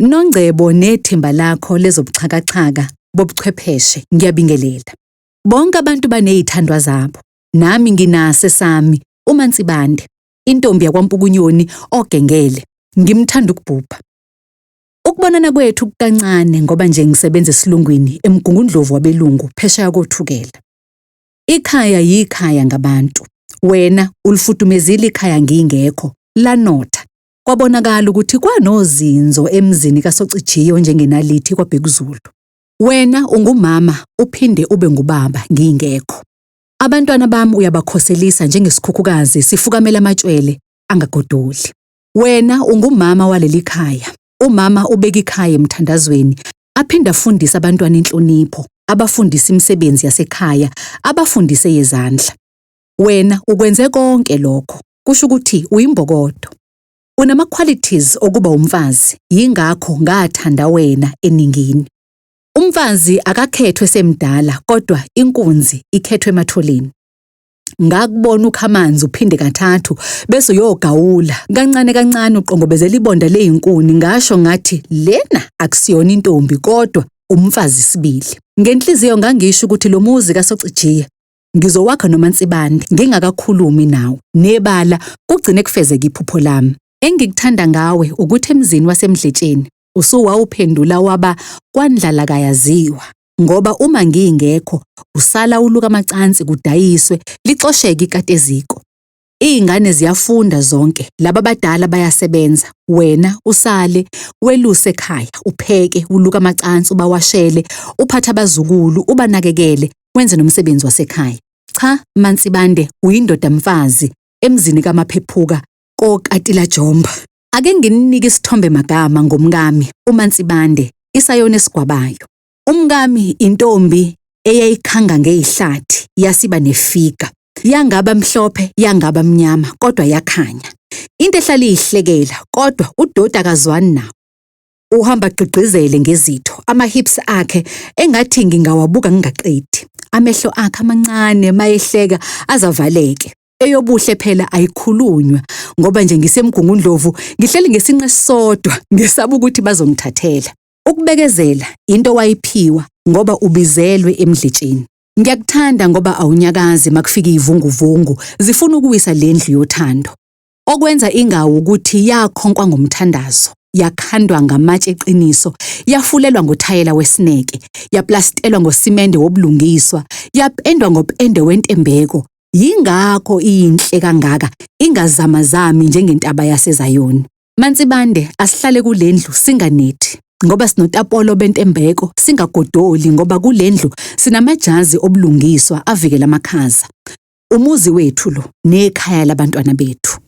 Nongcebo nethimba lakho lezobuxhakaxhaka bobuchwepheshe, ngiyabingelela. Bonke abantu banezithandwa zabo. Nami nginaso esami, uMaNsibande, intombi yakwaMpukunyoni ogengele. Ngimthanda ukubhubha. Ukubonana kwethu kukancane ngoba nje ngisebenza esilungwini eMgungundlovu wabelungu phesheya koThukela. Ikhaya yikhaya ngabantu. Wena ulifudumezile ikhaya ngingekho, lanotha. Kwabonakala ukuthi kwanozinzo emzini kaSocijiyo njengenalithi kwaBhekuzulu. Wena ungumama uphinde ube ngubaba ngingekho. Abantwana bami uyabakhoselisa njengesikhukhukazi sifukamela amatshwele angagodoli. Wena ungumama waleli khaya. Umama ubeka ikhaya emthandazweni, aphinde afundise abantwana inhlonipho, abafundise imisebenzi yasekhaya, abafundise yezandla. Wena ukwenze konke lokho, kusho ukuthi uyimbokodo. Unama-qualities okuba umfazi, yingakho ngathanda wena eningini. Umfazi akakhethwe semdala kodwa inkunzi ikhethwe ematholeni. Ngakubona ukha amanzi uphinde kathathu bese uyogawula kancane kancane uqongobezela ibonda lezinkuni ngasho ngathi lena akusiyona intombi kodwa umfazi sibili. Ngenhliziyo ngangisho ukuthi lo muzi kaSocijiya ngizowakha noMansibande ngingakakhulumi nawe nebala kugcine kufezeka iphupho lami. Engikuthanda ngawe ukuthi emzini waseMdletsheni usuwawuphendula waba kwandlala kayaziwa ngoba uma ngingekho usala uluka amacansi kudayiswe lixosheke ikati eziko. Iy'ngane ziyafunda zonke, laba abadala bayasebenza, wena usale weluse ekhaya, upheke, uluke amacansi, ubawashele, uphathe abazukulu, ubanakekele, wenze nomsebenzi wasekhaya. Cha, MaNsibande uyindoda mfazi emzini kaMaphephuka koKatila Jomba. Ake ngininike isithombe magama ngomkami, uMaNsibande, isayoni esigwabayo. Umkami intombi eyayikhanga ngezihlathi yasiba nefiga. Yangaba mhlophe, yangaba mnyama kodwa yakhanya. Into ehlala iyihlekela kodwa udoti akazwani nawo. Uhamba agqigqizele ngezitho, ama-hips akhe engathi ngingawabuka ngingaqedi. Amehlo akhe amancane mayehleka azavaleke. Eyobuhle phela ayikhulunywa ngoba nje ngiseMgungundlovu ngihleli ngesinqe esisodwa ngesaba ukuthi bazongithathela. Ukubekezela into wayiphiwa ngoba ubizelwe emdletsheni. Ngiyakuthanda ngoba awunyakazi makufika iy'vunguvungu zifuna ukuwisa le ndlu yothando. Okwenza ingawo ukuthi yakhonkwa ngomthandazo, yakhandwa ngamatshe eqiniso, yafulelwa ngothayela wesineke, yaplastelwa ngosimende wobulungiswa, yapendwa ngopende wentembeko. Yingakho iyinhle kangaka, ingazamazami njengentaba yaseZayoni. MaNsibande, asihlale kule ndlu singanethi ngoba sinotapolo bentembeko, singagodoli ngoba kule ndlu sinamajazi obulungiswa avikela amakhaza. Umuzi wethu lo nekhaya labantwana bethu.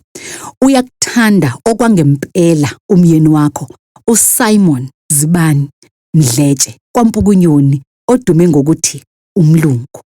Uyakuthanda okwangempela umyeni wakho uSimon Zibani Mdletshe kwaMpukunyoni odume ngokuthi umlungu.